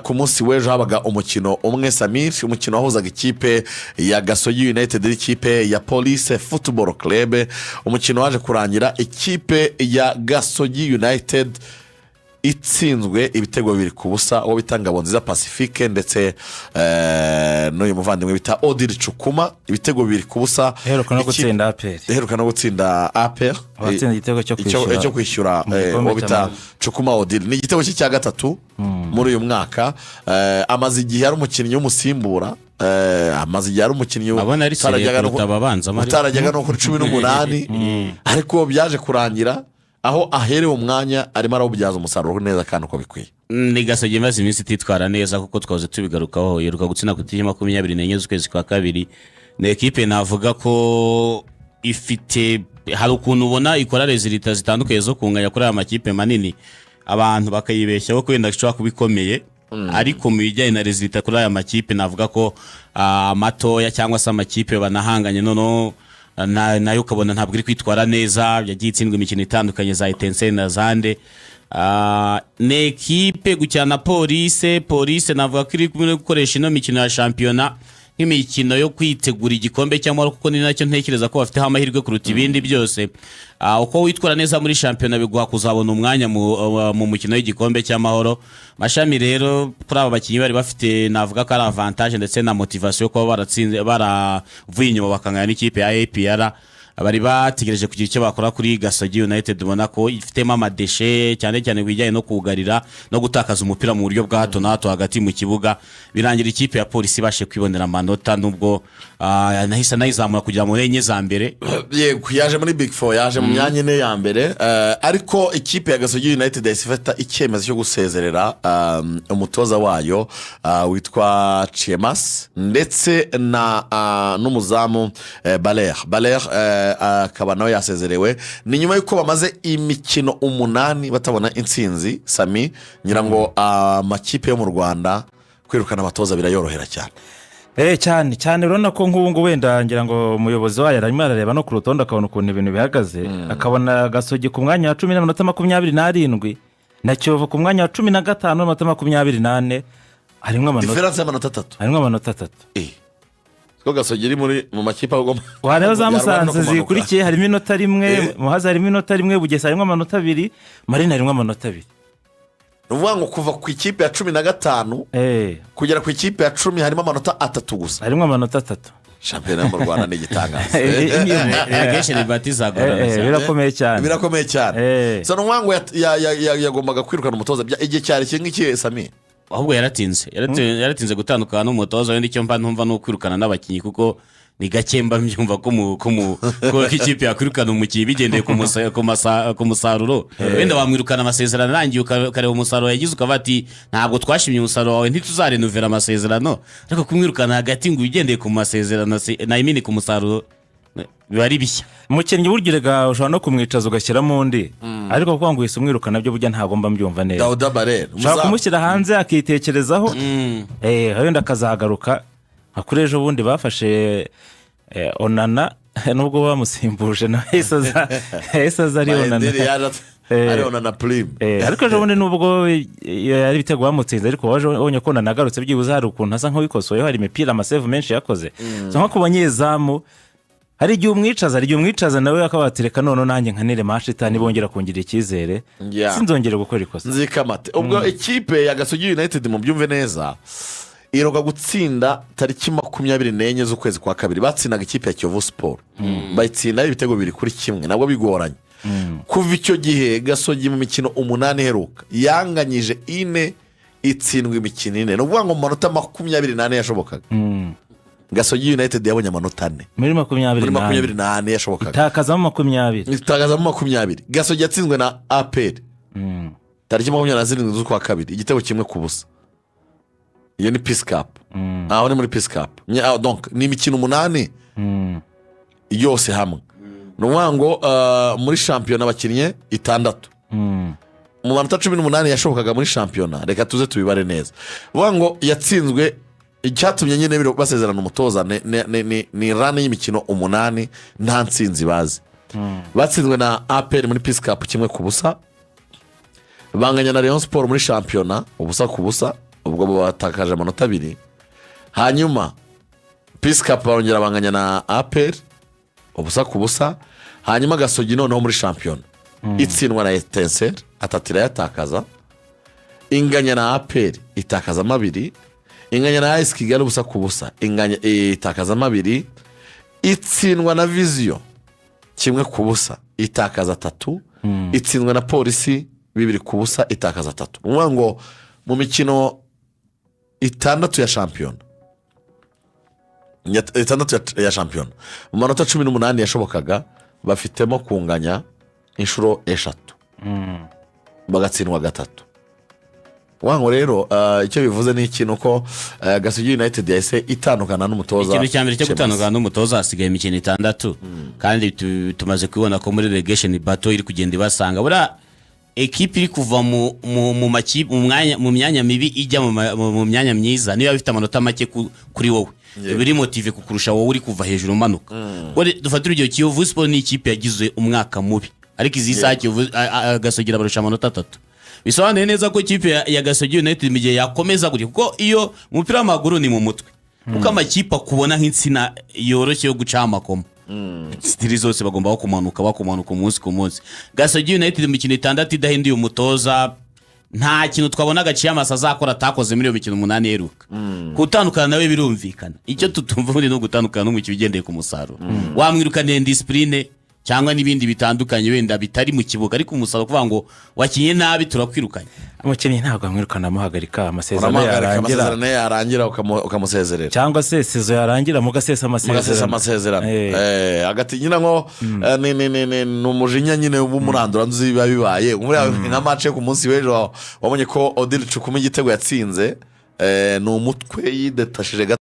Ku munsi w'ejo habaga umukino umwe, Samir, umukino wahuzaga ikipe ya Gasogi United n'ikipe ya Police Football Club. Umukino waje kurangira ikipe ya Gasogi United itsinzwe ibitego 2-0, uwo bita Ngabonziza Pacifique ndetse n'uyu muvandimwe bita Odili Cukuma, ibitego 2-0. Iheruka no gutsinda APR. Iheruka no gutsinda APR. Abatsinda igitego cyo kwishyura. Cyo kwishyura, uwo bita Cukuma Odili, ni igitego cye cya gatatu muri uyu mwaka. Amaze igihe ari umukinnyi w'umusimbura, amaze igihe ari umukinnyi utarajyaga no kuri 18, ariko byaje kurangira aho aherewe umwanya arimo arawubyaza umusaruro neza kandi uko bikwiye. Ni Gasogi imaze iminsi ititwara neza, kuko twahoze tubigarukaho. Yiruka gutsinda ku itariki 24 z'ukwezi kwa kabiri. Ni ekipe navuga ko ifite, hari ukuntu ubona ikora résultats zitandukanye zo kunganya kuri aya makipe manini, abantu bakayibeshyaho ko wenda ishobora kuba ikomeye, ariko mu bijyanye na résultats kuri aya makipe navuga ko amatoya cyangwa se amakipe banahanganye noneho nayo ukabona ntabwo iri kwitwara neza. Yagiye itsindwa imikino itandukanye za Etincelles na zande. Ni ekipe gukina na Police. Police navuga ko iri gukoresha ino mikino ya shampiyona nk'imikino yo kwitegura igikombe cy'amahoro, kuko ni nacyo ntekereza ko bafiteho amahirwe kuruta ibindi byose. Uko witwara neza muri shampiyona biguha kuzabona umwanya mu mukino w'igikombe cy'amahoro. Mashami rero kuri aba bakinnyi bari bafite, navuga ko ari avantage ndetse na motivation kuba baratsinze, baravuye inyuma bakanganya n'ikipe ya APR. Bari bategereje kugira icyo bakora kuri Gasogi United, ubona ko ifitemo ama déchets cyane cyane ku bijyanye no kugarira no gutakaza umupira mu buryo bwa hato na hato hagati mu kibuga. Birangira ikipe ya Polisi ibashe kwibonera amanota, nubwo nahise anayizamura kugira muri enye za mbere. Yego, yaje muri Big Four, yaje mu myanya ine ya mbere, ariko ikipe ya Gasogi United yahise ifata icyemezo cyo gusezerera umutoza wayo witwa Chiemas ndetse na n'umuzamu Baler. Baler akaba nawe yasezerewe. Ni nyuma y'uko bamaze imikino 8 batabona intsinzi. Sami, ngira ngo amakipe yo mu Rwanda kwirukana abatoza birayorohera cyane. Cyane cyane, urabona ko nk'ubu ngubu wenda ngira ngo umuyobozi wayo arimo arareba no ku rutonde, akabona ukuntu ibintu bihagaze, akabona Gasogi ku mwanya wa 10 n'amanota 27 na Kiyovu ku mwanya wa 15 n'amanota 24, harimo amanota Différence y'amanota 3. Harimo amanota 3. Ko Gasogi iri muri mu makipe agomba wareba za Musanze zikurikiye harimo inota 1, Muhazi harimo inota 1, Bugesera harimo amanota 2, Marina harimo amanota 2. Ni ukuvuga ngo kuva ku ikipe ya 15 kugera ku ikipe ya 10 harimo amanota 3 gusa. Harimo amanota 3. Shampiyona yo mu Rwanda ni igitangaza. Akenshi ribati zagorana. Birakomeye cyane. Birakomeye cyane. So ni ukuvuga ngo yagombaga kwirukana umutoza igihe cyari iki ngiki, Sami? Ahubwo yaratinze. Yaratinze gutandukana n'umutoza wenda. Icyo mba ntumva ni ukwirukana n'abakinnyi, kuko ni gake mba mbyumva ko ikipe yakwirukana umukinnyi bigendeye ku musaruro. Wenda wamwirukana amasezerano arangiye, ukareba umusaruro yagize, ukavuga ati ntabwo twashimye umusaruro wawe, ntituzarenuvera amasezerano. Ariko kumwirukana hagati ngo ugendeye ku masezerano na imini ku musaruro biba ari bishya. Umukinnyi burya erega ushobora no kumwicaza ugashyiramo undi, ariko kuko ngo uhise umwirukana nabyo burya ntabwo mba mbyumva neza. Dauda Barere. Ushobora kumushyira hanze akitekerezaho, wenda akazagaruka. Nka kuri ejo bundi bafashe Onana, nubwo bamusimbuje nawe yahise aza ari Onana. Ari Onana prime. Ariko ejo bundi nubwo yari ibitego bamutsinze, ariko waje ubonye ko Onana agarutse byibuze hari ukuntu asa nk'uwikosoyeho, hari imipira ama saves menshi yakoze. So nko ku banyezamu hari igihe umwicaza, hari igihe umwicaza nawe akabatereka none nanjye nkanire match itani bongera kongera icyizere, sinzongere gukora ikosa. Nzikamate. Ubwo ikipe ya Gasogi United, mu byumve neza, iroga gutsinda tariki 24 z'ukwezi kwa kabiri, batsindaga ikipe ya Kiyovu Sport, bayitsinda ibitego 2-1, nabwo bigoranye. Kuva icyo gihe Gasogi mu mikino 8 iheruka yanganyije 4, itsindwa imikino 4. Ni ukuvuga ngo mu manota 24 yashobokaga, Gasogi United yabonye amanota 4. Muri 24. Muri 24 yashobokaga. Itakazamo 20. Itakazamo 20. Gasogi yatsinzwe na APR tariki 27 z'ukwa kabiri igitego 1-0. Iyo ni Peace Cup. Aho ni muri Peace Cup. Donc ni imikino 8 yose hamwe. Ni ukuvuga ngo muri shampiyona bakinnye 6. Mu manota 18 yashobokaga muri shampiyona, reka tuze tubibare neza. Uvuga ngo yatsinzwe, icyatumye nyine basezerana umutoza ni run y'imikino 8 nta ntsinzi bazi. Batsinzwe na APR muri Peace Cup 1-0, banganya na Rayon Sport muri shampiyona 0-0. Ubwo batakaje amanota 2. Hanyuma Peace Cup barongera banganya na APR 0-0. Hanyuma Gasogi noneho muri shampiyona itsindwa na Etincelle 3 irayatakaza, inganya na APR itakaza 2, inganya na AS Kigali 0-0, inganya itakaza 2, itsindwa na Vision 1-0 itakaza 3, itsindwa na Polisi 2-0 itakaza 3. Uvuga ngo mu mikino 6 ya shampiyona, 6 ya shampiyona, mu manota 18 yashobokaga bafitemo kunganya inshuro 3 bagatsindwa 3. Wango rero icyo bivuze ni ikintu ko Gasogi United yahise itandukana n'umutoza. Ikintu cya mbere cyo gutandukana n'umutoza, hasigaye imikino 6, kandi tumaze kubona ko muri relegation battle iri kugenda ibasanga. Buriya ekipe iri kuva mu myanya mibi ijya mu myanya myiza niyo bifite amanota make kuri wowe, biri motive kukurusha wowe uri kuva hejuru umanuka. Dufate urugero, Kiyovu Sport ni ikipe yagize umwaka mubi, ariko izi saha Kiyovu Gasogi barusha amanota 3. Bisobanuye neza ko ikipe ya Gasogi United mu gihe yakomeza gutya, kuko iyo umupira w'amaguru ni mu mutwe, kuko amakipe akubona nk'insina yoroshye yo guca amakoma, sitiri zose bagomba kumanuka bakumanuka umunsi ku munsi. Gasogi United mu mikino 6 idahinduye umutoza, nta kintu twabona gaciye amasa azakora atakoze muri iyo mikino 8 iheruka. Gutandukana nawe birumvikana, icyo tutumva ubundi ni ugutandukana n'umukino ugendeye ku musaruro. Wamwirukaniye discipline cyangwa n'ibindi bitandukanye wenda bitari mu kibuga, ariko umusaruro kuvuga ngo wakinye nabi turakwirukanye. Umukinnyi ntabwo amwirukana, amuhagarika amasezerano yarangira ukamusezerera, cyangwa se sezo yarangira mugasesa amasezerano. Hagati nyina ngo ni umujinya nyine w'umurandura nzi biba bibaye nka match ku munsi w'ejo wabonye ko Odile Cukumi igitego yatsinze ni umutwe yidetashije.